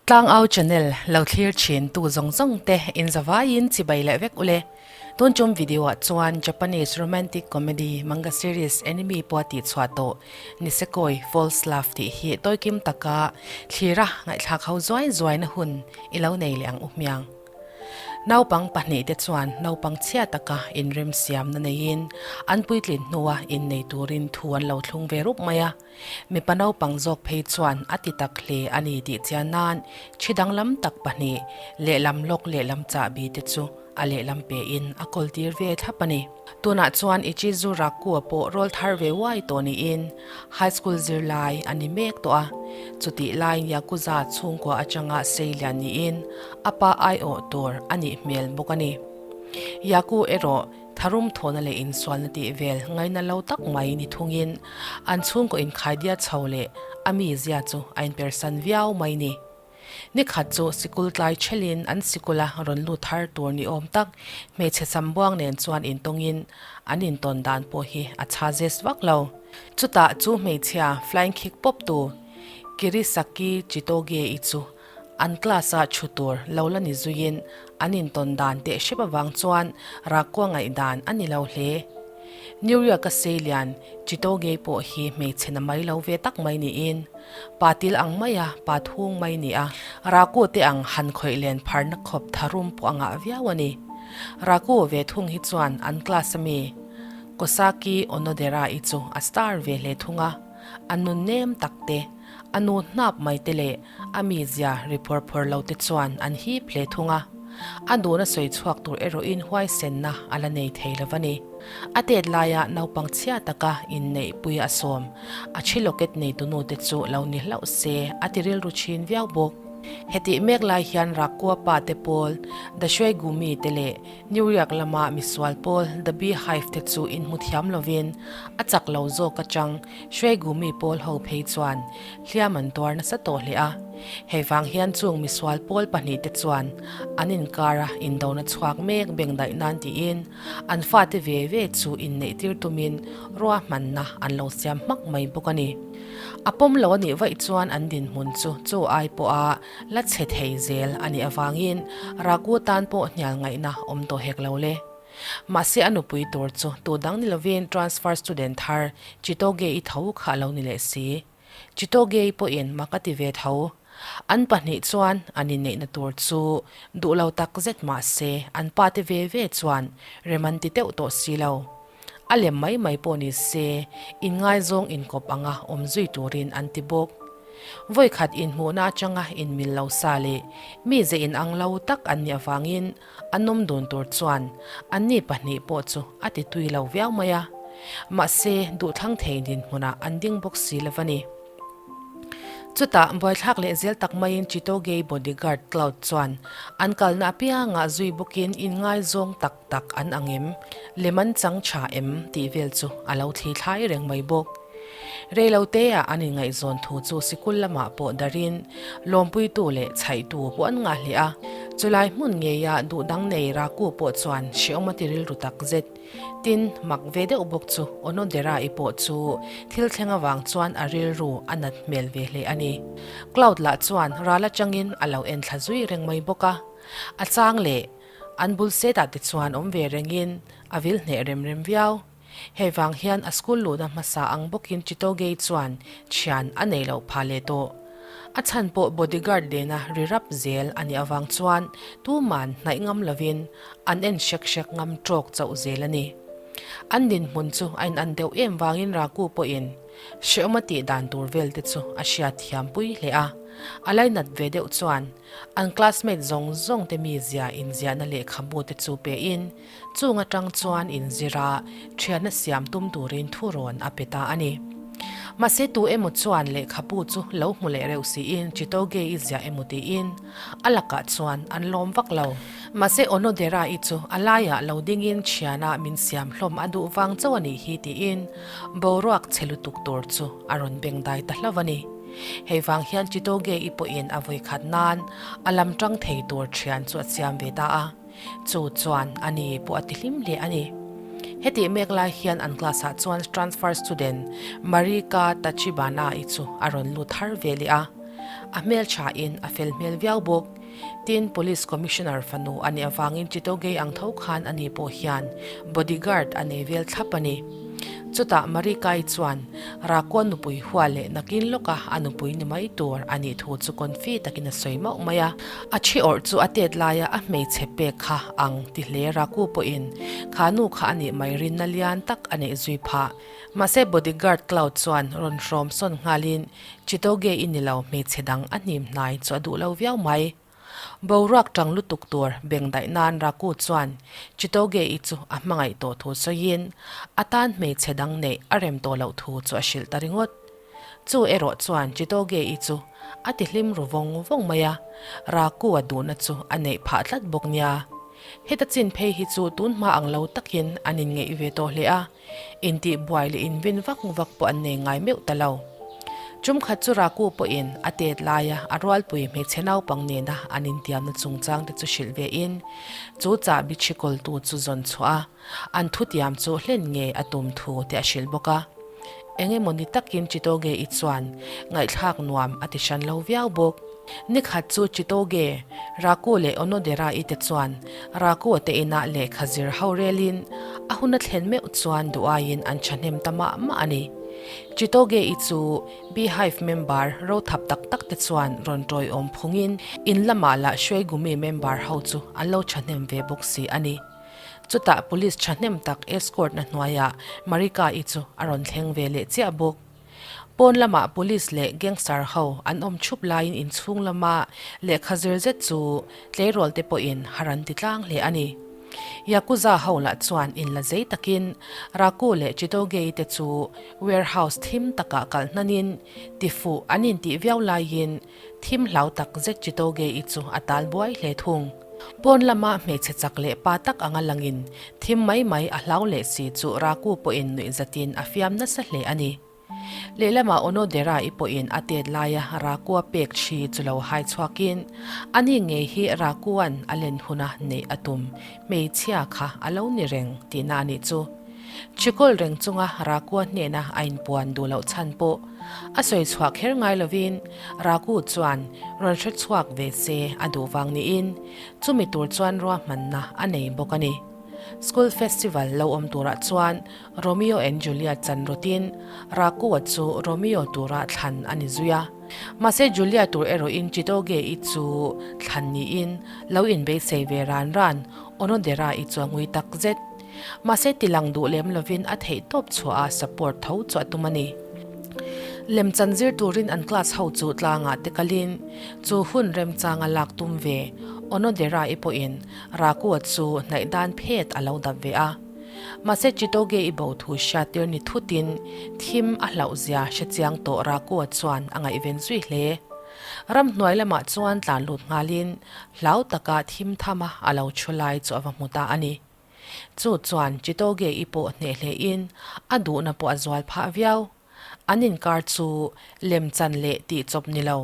Tlangau channel lo thlir thin tu zawng zawng te in zavaiin chibai leh vek ule. Tun tum video ah chuan Japanese romantic comedy manga series anime pawh a tih chhuah tawh Nisekoi False Love tih hi tawikim taka thlira ngaihthlak ho zuai zuai na hun i lo nei leh ang u hmiang. Naupang pahnihte chuan naupang chhia taka inremsiamna neiin an puitlin hnua innei turin thu an lo thlung ve rup mai a. Mipa naupang zawk phei chuan a ti tak hle a ni tih chian nan thi danglam tak pahnih, lehlam lawk lehlam chahbi te chu a lehlam pein a kawl tir ve thlap a ni. Tunah chuan Ichizu Rakua pawh rawl thar ve uai tawh niin high school zirlai a ni mek tawh a. Chutih laiin Yakuza chhungkua atanga seilian niin a pa aiawh tur a nih hmel bawk a ni. Yaku erawh Tharum thawhna leh insualna tih vel ngaina lo tak mai ni thungin an chhungkaw inkhaidia chho leh a mizia chu a inpersan viau mai ni. Nikhat chu sikul tlai thelin an sikula rawn lut thar tur ni awm tak hmeichhe sambuang nen chuan intawngin an intawn dan pawh hi a chha zes vak lo. Chutah chu hmeichhia flying kick pawp tu Kirisaki Chitoge-i chu An class-a thu tur lo la ni zuiin an intawn dan teh hrep avang chuan Rakua ngaihdan a ni lo hle. New York-a seilian Chitogei pawh hi hmeichhe na mai lo ve tak mai niin pa til ang maia pa thung mai ni a, Raku te ang han khawih len pharna khawp tharum pawh a ngah viau a ni. Raku ve thung hi chuan an class-a mi Kosaki Onodera-i chu a star ve hle thung a, a nun nem tak te, a nu hnap mai te leh A mizia ri phawr phawr lo te chuan an hip hle thung a, a duhna sawi chhuak tur erawhin huaisenna a la nei thei lo va ni. A tet laia naupang chhia taka inneihpui a sawm, a thi locket neitunu te chu lo ni hlauh se a ti rilru thin viau bawk. Hetih mek lai hian Rakua pa te pawl, The Shuegumi te leh New York lama misual pawl The Beehive te chu inhmu thiam lovin a chak lo zawk atang Shuegumi pawl ho phei chuan Hliam an tuar nasa tawh hle a, hei vang hian chung misual pawl pahnihte chuan an inkara indona chhuak mek beng daih nan tiin an fate ve ve chu inneih tir tumin ruahmanna an lo siam hmak mai bawk a ni. A pawm lo a nih vaih chuan an dinhmun chu chu ai pawha la chhe thei zel a nih avangin Raghu tan pawh hnial ngaihna awm tawh hek lo le. Mahse a nupui tur chu tu dang ni lovin transfer student thar Chitoge-i tho kha a lo ni leh si. Chitogei pawhin mak a ti ve tho. An pahnih chuan an inneihna tur chu duh lo tak zet mah se an pa te ve ve chuan rem an ti deuh tawh si lo. A lem mai mai pawh ni se inngaizawng inkawp anga awm zui turin an ti bawk. Vawikhat inhmuhna atanga inmil lo sa leh mize inang lo tak an nih avangin An awm dun tur chuan anni pahnih pawh chu a ti tui lo viau mai a, mahse duhthlang thei dinhmunah an ding bawk si lo a ni. Chutah buaithlak leh zel tak maiin Chitogei bodyguard Cloud chuan an kalna apiangah zui bawkin inngaizawng tak tak an ang em, lem an chang tha em tih vel chu a lo thli thlai reng mai bawk. Reiloteah an inngaihzawn thu chu sikul lamah pawh darin lawmpuitu leh chhaihtu pawh an ngah hle a. Chulai hmun ngeia duh dang nei Raku pawh chuan hrehawm a ti rilru tak zet. Tin, mak ve deuh bawk chu Onodera-i pawh chu thil thleng avang chuan a rilru a nat hmel ve hle a ni. Cloud lah chuan ral atangin a lo enthla zui reng mai bawk a. A chang leh an bul setah te chuan awm ve rengin a vil hneh rem rem viau. Hei vang hian a school luhna hmasa ang bawkin Chitogei chuan thian a nei loh phah leh tawh. A chhan pawh bodyguard nena ri rap zel a nih avang chuan tuman hnaih ngam lovin an en hrek hrek ngam tawk chauh zel a ni. An dinhmun chu a inan deuh em vangin Raku pawhin hrehawm a tih dan tur vel te chu a hriat thiam pui hle a. A lainat ve deuh chuan an classmate zawng zawng te mizia inziahna lehkhabu te chu pein Chung atang chuan inzir a, thianna siam tum turin thurawn a pe ta a ni. Mahse tu emaw chuan lehkhabu chu lo hmu leh reuh siin Chitoge-i ziah emaw tiin a lakah chuan an lawm vak lo. Mahse Onodera-i chu a laiah lo dingin thiana min siam hlawm a duh vang chauh a nih hi tiin boruak chhe lutuk tur chu a rawn beng dai ta hlauh a ni. Hei vang hian Chitoge-i pawhin a vawikhat nan a lam tang thei tur thian chu a siam ve ta a. Chu chuan a ni pawh a ti hlim hle a ni. Hetih mek lai hian an class ah chuan transfer student Marika Tachibana-i chu a rawn lut har ve leh a. A hmelthain a fel hmel viau bawk. Tin, Police Commissioner fanu a nih avangin Chitogei ang tho khan ani pawh hian bodyguard a nei vel thlap a ni. Chutah Marika-i chuan Rakua nupui hua leh nakin lawka a nupui ni mai tur a nih thu chu confi takin a sawi mauh mai a. A thi awrh chu a tet laia a hmeichhe pek kha ang ti hle Raku pawhin kha nu kha a nih mai rinna lian tak a neih zui phah. Mahse bodyguard Cloud chuan rawn hrawm sawn nghalin Chitoge i ni lo hmeichhe dang a hnim hnai chu a duh lo viau mai. Boruak tang lutuk tur bengdaih nan Raku chuan Chitoge i chu a hmangaih tawh thu sawiin a tan hmeichhe dang neih a rem tawh loh thu chu a hrilh ta ringawt. Chu erawh chuan Chitoge i chu a ti hlim ru vawng vawng mai a, Raku a duhna chu a neih phah tlat bawk nia. Heta chin phei hi chu tun hma ang lo takin an inngeih ve tawh hle a. Intih buai leh invin vak vak pawh an nei ngai meuh ta lo. Tum khat chu Raku pawhin a tet laia a rualpui hmeichhe naupang nena an intiamna chungchang te chu hrilh ve in, chu chahbi chhi kawltu chu zawn chhuah a, an thutiam chu hlen ngei a tum thu te a hrilh bawk a. Eng emaw ni takin Chitoge-i chuan ngaihthlak nuam a ti hran lo viau bawk. Ni khat chu Chitoge, Raku leh Onodera-i te chuan Raku-a te inah lehkha zir ho relin a hun a thlen meuh chuan duh aiin an thahnem ta mah mah a ni. Chitoge-i chu Beehive member ro thap tak tak te chuan rawn tawiawm phungin in lamah lah Shuigumi member ho chu an lo thahnem ve bawk si a ni. Chutah police thahnem tak escort na hnuaiah Marika-i chu a rawn thleng ve leh chiah bawk. Pawn lamah police leh gangster ho an awm thup laiin inchhung lama lehkha zir zet chu tleirawl te pawhin har an ti tlang hle a ni. Yakuza ho lah chuan inla zei takin Raku leh Chitogei te chu warehouse thim takah kalh hnanin tifuh an intih viau laiin thim hlau tak zet Chitogei chu a tal buai hle thung. Pawn lama hmeichhe chak leh pa tak anga langin thim mai mai a hlau leh si chu Raku pawhin nuihzatin a fiam nasa hle a ni. Lehlamah Onodera-i pawhin a tet laia Rakua pek thi chu lo hai chhuakin ani ngei hi Rakua'n a len huna neih a tum hmeichhia kha a lo ni reng tihna a nih chu. Chikawl reng chunga Rakua hnena a inpuan duh loh chhan pawh a sawi chhuah kher ngai lovin Raku chuan rawn hre chhuak ve se a duh vang niin chumi tur chuan ruahmanna a nei bawk a ni. School festival lo awm turah chuan Romeo and Juliet chan rawtin Rakua chu Romeo tura thlan a ni zui a. Mahse Julia tur erawhin Chitoge-i chu thlan niin lo inbeisei ve ran ran Onodera-i chu a ngui tak zet. Mahse tilang duh lem lovin a theih tawp chhuah a support tho chu a tum a ni. Lemchan zir turin an class ho chu tlangah te kalin chu hun remchanga lak tum ve Onodera-i pawhin Rakua chu hnaih dan phet a lo dap ve a. Mahse Chitoge i bo thu hriattir ni thutin thim a hlauh zia hre chiang tawh Rakua chuan a ngaihven zui hle. Ramhnuai lamah chuan tlan lut nghalin hlau taka thim thama a lo thu lai chu a va hmu ta a ni. Chu chuan Chitoge i pawh hneh hlein a duhna pawh a zual phah viau. An inkar chu lemchan leh tihchawp ni lo,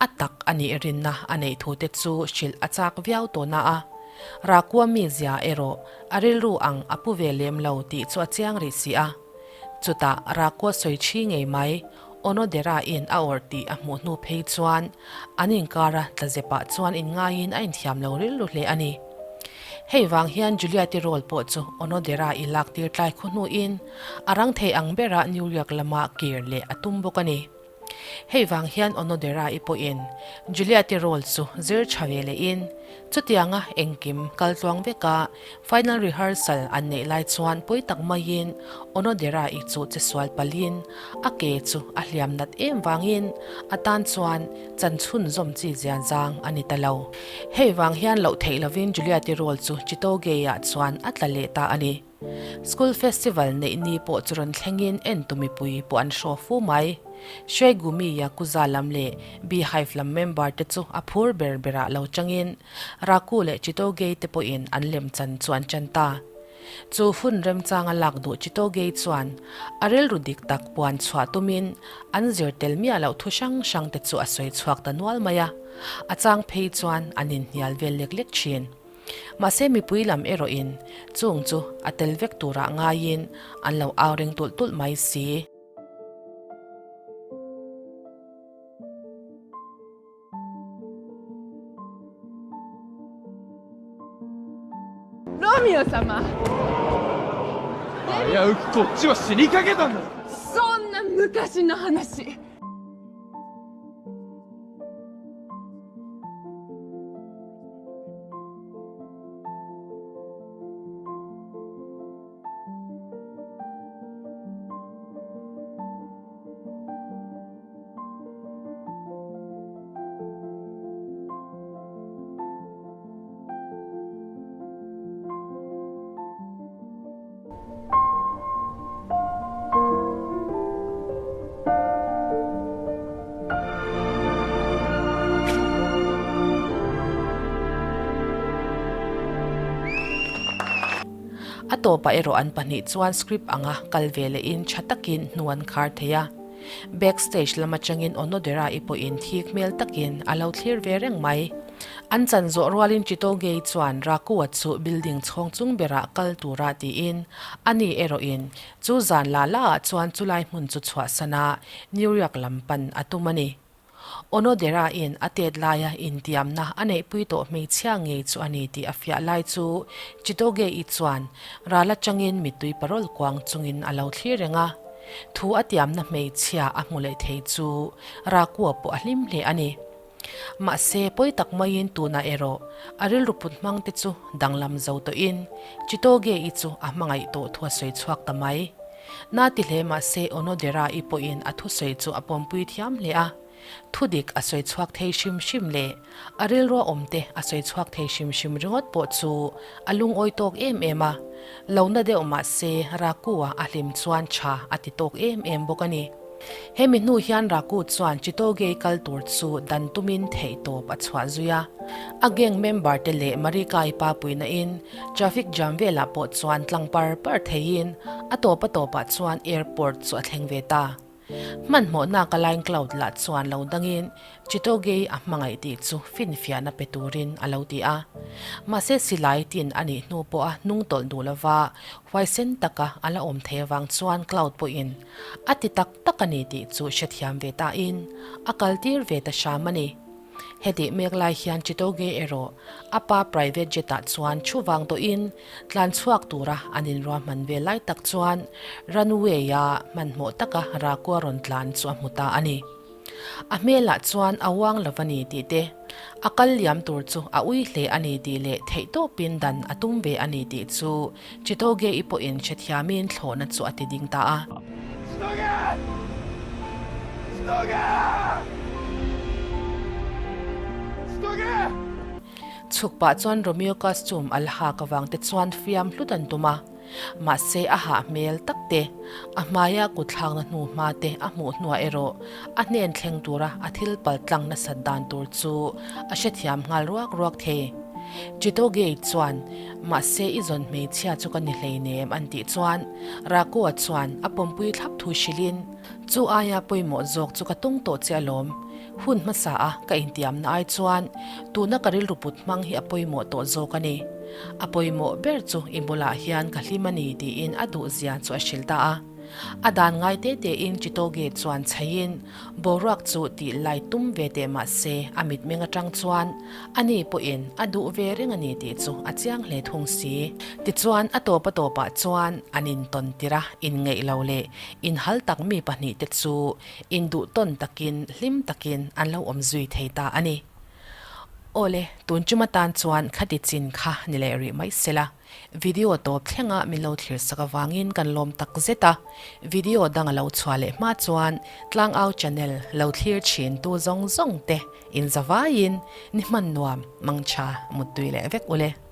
a tak a nih rinna a neih thu te chu hrilh a chak viau tawh na a. Rakua mizia erawh a rilru ang a pu ve lem lo tih chu a chiang rih si a. Chutah Rakua sawi thi ngei mai, Onodera-in a awrh tih a hmuh hnu phei chuan an inkara tlazepah chuan inngaiin a inthiam lo rilru hle a ni. Hei vang hian Juliet-i role pawh chu Onodera-i lak tir tlai khaw hnuin a rang thei ang berah New York lama kir leh a tum bawk a ni. Hei vang hian Onodera-i pawhin Juliet-i role chu zir tha ve lehin chutianga engkim kal tluang veka final rehearsal an neih lai chuan pawi tak maiin Onodera-i chu che sual palhin a ke chu a hliam nat em vangin a tan chuan chan chhunzawm chi zia zang a ni ta lo. Hei vang hian loh theih lovin Juliet-i role chu Chitogei-ah chuan a tla leh ta a ni. School festival neih ni pawh chu rawn thlengin entu mipui pawh an hraw fu mai. Shuaigumi Yakuza lam leh Beehive lam member te chu a phur ber berah lo changin Raku leh Chitogei te pawhin an lemchan chu an chan ta. Chu hun remchanga lak duh Chitogei chuan a rilru dik tak puan chhuah tumin an zir tel miah loh thu hrang hrang te chu a sawi chhuak ta nual mai a, a chang phei chuan an inhnial vel lek lek thin. Mahse mipui lam erawhin chung chu a tel vek turah ngaiin an lo au reng tulh tulh mai si. ロミオ様危うくこっちは死にかけたんだそんな昔の話 A tawpah erawh an pahnih chuan script anga kal ve lehin tha takin hnu an khar thei a. Backstage lam atangin Onodera-i pawhin thik hmel takin a lo thlir ve reng mai. An chan zawh rualin Chitogei chuan Rakua chu building chhawng chung berah kal tura tiin ani erawhin chu zan la la ah chuan chulai hmun chu chhuahsan a New York lam pan a tum a ni. Onodera-in a tet laia intiamna a neihpui tawh hmeichhia ngei chu a ni tih a fiah lai chu Chitogei chuan ral atangin mittui parawl kuang chungin a lo thlir reng a. Thu a tiamna hmeichhia a hmu leh thei chu Rakua pawh a hlim hle a ni. Mahse, pawi tak maiin tunah erawh a rilru put hmang te chu danglam zo tawhin Chitogei chu a hmangaih tawh thu a sawi chhuak ta mai. Na ti hle mahse Onodera-i pawhin a thusawi chu a pawmpui thiam hle a, thudik a sawi chhuak thei hrim hrim leh a rilrua awmte a sawi chhuak thei hrim hrim ringawt pawh chu a lungawi tawk em em a, lo na deuh mahse Raku-a a hlim chuan tha a ti tawk em em bawk a ni. Hemi hnu hian Raku chuan Chitogei kal tur chu dan tumin theihtawp a chhuah zui a, a gang member te leh Marika-i pa puihna in traffic jam velah pawh chuan tlang par par theiin a tawp a tawpah chuan airport chu a thleng ve ta. Hmanhmawhnak a line cloud lah chuan lo dangin Chitogei a hmangaih tih chu finfiahna pe turin a lo ti a. Mahse silai tin a nih hnu pawha hnung tawlh duh lova huaisen taka a la awm thei avang chuan cloud pawhin A ti tak tak a ni tih chu hrethiam ve tain a kaltir ve ta hram a ni. Hetih mek lai hian Chitoge erawh a pa private jet ah chuan thu vang tawhin tlan chhuak tura an inruahman ve lai tak chuan runway a hmanhmawh taka Rakua rawn tlan chu a hmu ta a ni. A hmelah chuan a uang lo a ni tih te, a kal liam tur chu a ui hle a ni tih leh theihtawpin dan a tum ve a ni tih chu Chitoge-i pawhin hrethiamin thlawhna chu a ti ding ta a. Chhuk pah chuan Romeo costume a la hak avang te chuan fiam hlut an tum a. Mahse a hah hmel tak te, a hmaia kutthlakna hnu hma te a hmuh hnuah erawh a hnen thleng tura a thil pal tlang nasat dan tur chu a hrethiam nghal ruak ruak thei. Chitogate chuan, Mahse i zawn hmeichhia chu ka ni hleinem an tih chuan Rakoa chuan a pawmpui thlap thu hrilhin, Chu aia pawimawh zawk chu ka tung tawh che alawm. Hun hmasa a ka intiamna ai chuan tuna ka rilru put hmang hi a pawimawh tawh zawk a ni. A pawimawh ber chu i bulah hian ka hlim a ni tiin a duhzia chu a hrilh ta a. A dan ngai te tein Chitoge chuan chhaiin boruak chu tih lai tum ve teh mah se a mitmeng atang chuan ani pawhin a duh ve reng a ni tih chu a chiang hle thung si. Tichuan a tawp a tawpah chuan an intawn tir a, inngeih lo leh inhal tak mi pahnihte chu Induh tawn takin, hlim takin an lo awm zui thei ta a ni. Awle, tun chuma tan chuan khati chin kha ni leh rih mai sela. Video tawp thlenga min lo thlir sak avangin kan lawm tak zet a. Video dang a lo chhuah leh hma chuan Tlangau channel lo thlir thin tu zawng zawng te inzavaiin ni hman nuam mangtha muttui leh vek ule.